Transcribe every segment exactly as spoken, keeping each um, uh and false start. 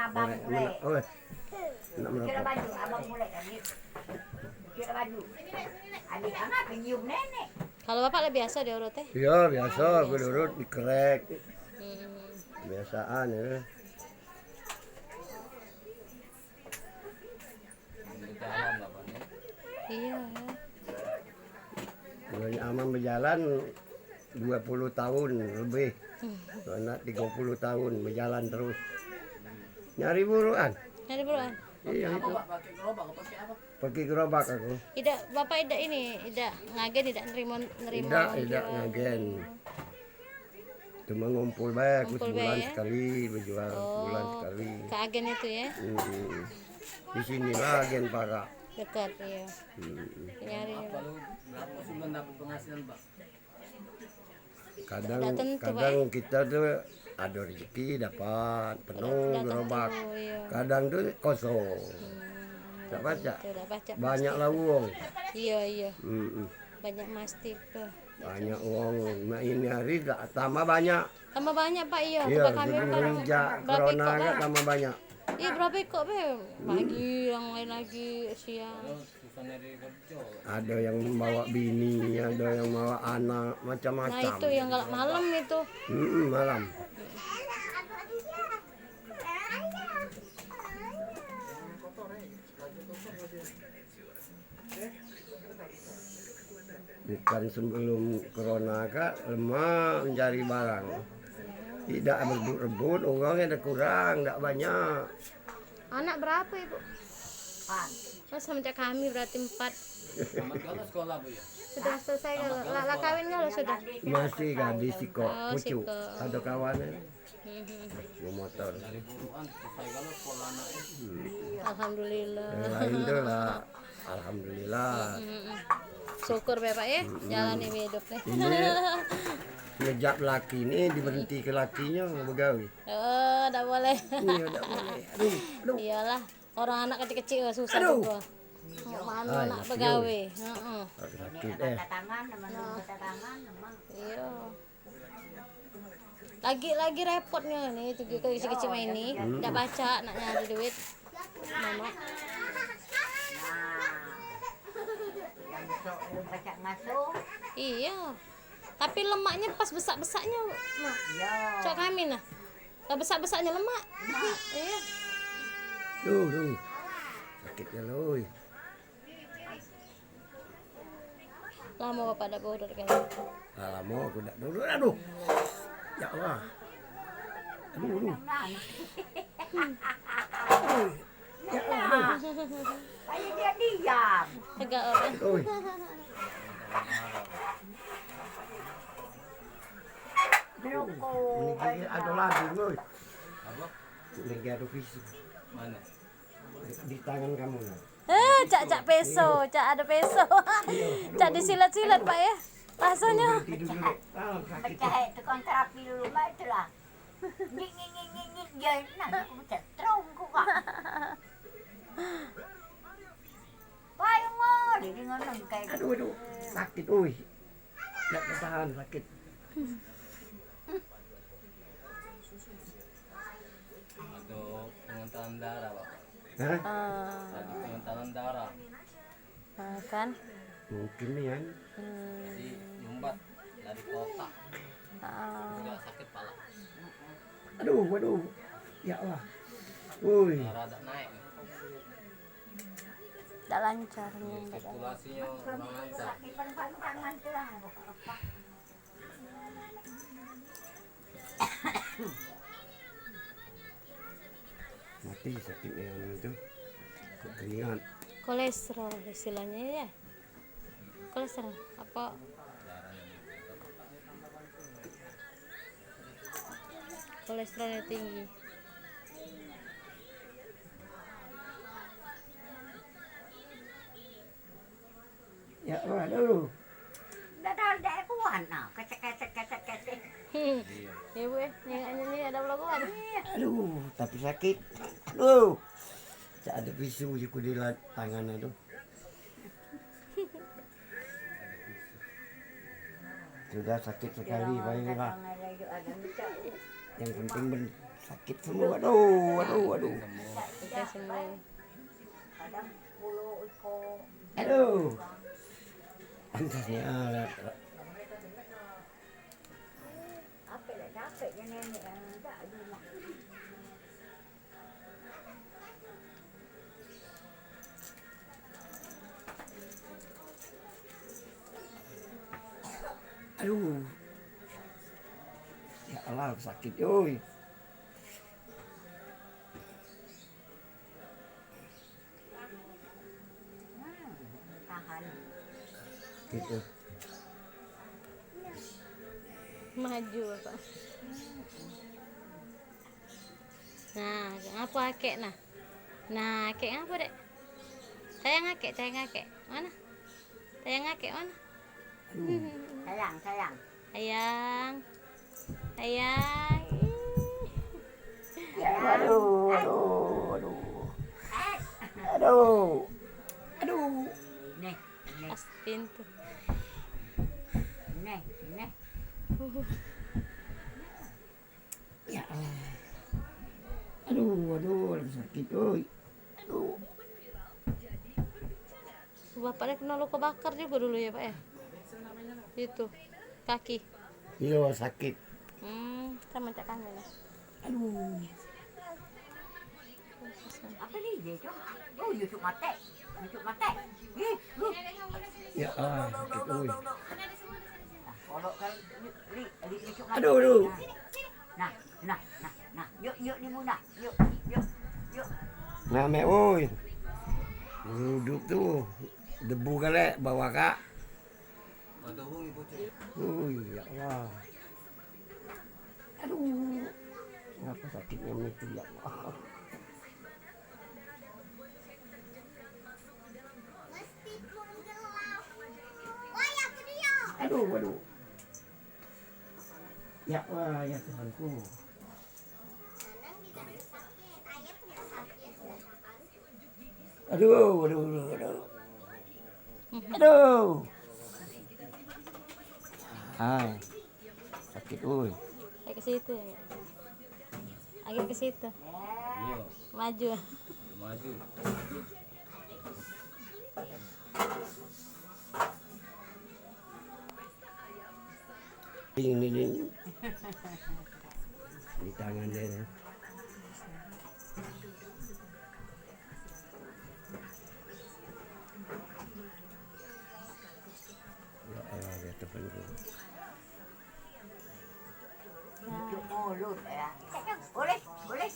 Abang Korek, mulai. Nak, oi. Nak merapat. Kira baju, abang mulai tadi. Kira baju. Adik anak nyium nenek. Kalau bapak lah biasa diurut, eh? Iya, biasa, aku diurut, dikerek. Hmm. Kebiasaan, ya. Iya. Banyak aman berjalan dua puluh tahun lebih. Anak tiga puluh tahun berjalan terus. Nyari buruan. Nyari buruan. Iya itu. Pakai gerobak aku. Idak, bapak idak ini, idak ngagen, idak nerima, nerima. Idak, idak ngagen. Cuma ngumpul bae, aku sebulan sekali bejual, sebulan sekali. Ke agen itu ya? Mm-mm. Di sinilah agen parak. Dekat, iya. Mm-mm. Nyari. Apa lu berapa sebulan dapat penghasilan, Pak? Kadang, kadang kita tu ada rezeki dapat penuh gerobak. Kadang tu kosong. Hmm. Tak pacak. Banyak lah uang. Iya, iya. Mm-mm. Banyak mastif tu. Banyak uang. Mak ini hari dah tambah banyak. Tambah banyak, Pak, iya. Iya, sebelum kami kan sejak corona kan tambah banyak. Iya, berapa ikok be? Pagi, yang lain lagi siang. Ada yang membawa bini, ada yang bawa anak, macam-macam. Nah, itu yang galak malam itu. Mm-mm, malam. Bukan sebelum corona kak, lemah mencari barang. Tidak rebut-rebut, orang ada kurang, tidak banyak. Anak berapa, Ibu? Empat. Oh, sama macam kami, berarti empat. Tamat kalau sekolah, Bu, ya? Sudah selesai kalau la, la kawin kalau sudah? Masih gadis sikok, pucuk. Ada kawan, eh. Hmm. Bawa motor. Dari buruan selesai kalau sekolah anak, ya. Hmm. Alhamdulillah. Yang lain tu lah, alhamdulillah. Hmm. Syukur be, Pak, ya, jalani hidup ni. Ini ngejak laki ni, diberhenti ke lakinya begawe. Oh, dak boleh. Iya, dak boleh. Aduh, aduh. Iyalah, orang anak kecil-kecil susah juga. Mana nak begawe. Heeh. Sakit, eh. Patah tangan, mana patah tangan, memang. Iya. Lagi, lagi repotnya ni, tiga kali kecil-kecil main ni. Hmm. Dak pacak nak nyari duit. Mama. Nah. Yang besok belum pacak masuk. Iya. Tapi lemaknya pas besak-besaknya, Mak. Iya. Cak kami nah. Lah besak-besaknya lemak. Lemak. Iya. Duh, duh. Sakitnya, loi. Lama bapak dak beurut kan? Ah, lama aku dak beurut. Aduh. Ya Allah. Aduh, aduh. Aduh. Ya Allah. Ayo dia diam. Tegak orang. Oi. Ini ada lagi, oi. Apa? Lagi ada pisau. Mana? Di tangan kamu, nah. Eh, cak, cak peso, cak ada peso. Cak disilat-silat, Pak, ya. Rasanya. Berhenti dulu, Dek. Ah, sakit. Pecah itu kontrapi dulu, Mbak, itulah. Nyik, nyik, nyik, nyik, nyik, dia nak aku pecah terungku, Kak. Payung, oh, dia dengan nengkai. Aduh, aduh, sakit, oi. Dak tahan sakit. Ada pengentalan darah, Pak. Hah? Ah. Ada pengentalan darah. Ah, kan? Mungkin ni kan. Hmm. Jadi nyumbat dari kota. Ah. Juga sakit pala. Aduh, aduh. Ya Allah. Woi. Darah dak naik. Dak lancar ni. Sirkulasinyo kurang lancar. Mati sakit yang itu. Keringat. Kolesterol istilahnya ya. Kolesterol apa? Kolesterolnya tinggi. Ya, waduh. Dah, dah, dah kuat nah. Kecek, kecek, kecek, kecek. Hmm. Ya, Bu, eh. Ni, ni, ni ada belagu kan? Aduh, tapi sakit. Aduh. Cak ada pisau je ku di la-, tangan tu. Sudah sakit sekali, paling lah. Yang penting ben-, sakit semua. Aduh, aduh, aduh. Sudah sembuh. Aduh. Pantasnya, ah, aduh. Ya Allah, sakit, oi. Tahan. Gitu. Maju, Bapak. Nah, ngapo akek nah? Nah, akek ngapo, Dek? Sayang akek, sayang akek. Mana? Sayang akek mana? Sayang, sayang. Sayang. Sayang. Ih. Ya, aduh, aduh, aduh. Aduh. Aduh. Nih, nih. Pas pintu. Nih, nih. Ya Allah. Aduh, aduh, lagi sakit, oi. Aduh. Bapak ni kena luka bakar juga dulu ya, Pak, ya? Itu, kaki. Iyo, sakit. Hmm, sama cak kami ni. Aduh. Apa ni dia tu? Oh, dia tu mati. Dia tu mati. Eh, uh. Ya Allah, sakit, oi. Aduh, aduh. Nah, nah, nah, nah. Yuk, yuk, ni Bunda. Yuk, yuk, yuk. Nah, mek, oi. Duduk tu. Debu galek bawah, Kak. Oi, ya Allah. Aduh. Ngapa sakitnya begitu, ya Allah. Aduh, aduh. Ya Allah, ya Tuhanku. Aduh, aduh, aduh, aduh. Aduh. Ah, sakit, oi. Agak ke situ ya, Kak? Agak ke situ. Iya. Maju. Maju. Ini, ini. Di tangan dia ni. Ya Allah, ya Tuhan. Mulut ya. Boleh, boleh.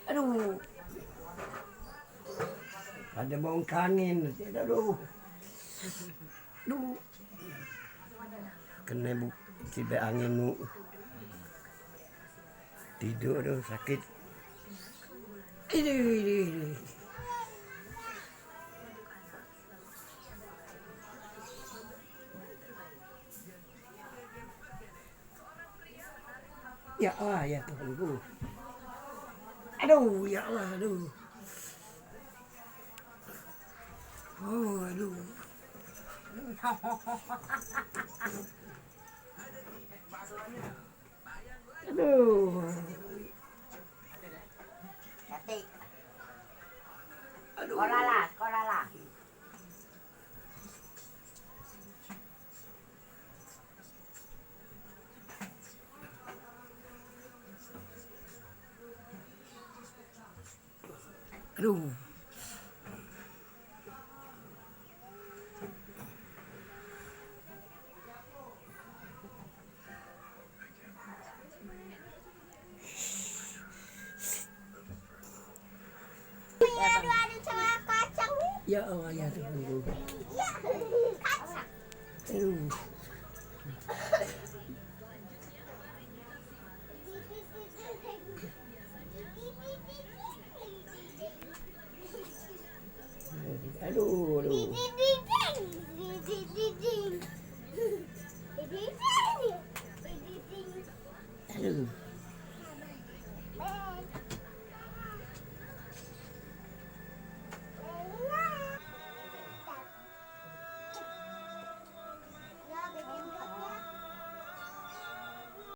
Aduh. Ada bau angin, aduh. Aduh. Kena bu-, tibek angin tu. Tiduk tu sakit. Iduh, iduh, iduh. Ya Allah, ya Tuhanku. Aduh, ya Allah, aduh. Oh, aduh. Aduh. Cantik. Aduh. Sekolah lah, sekolah lah. Aduh. Ya Allah, ya Tuhanku. Aduh. Aduh, aduh. tu.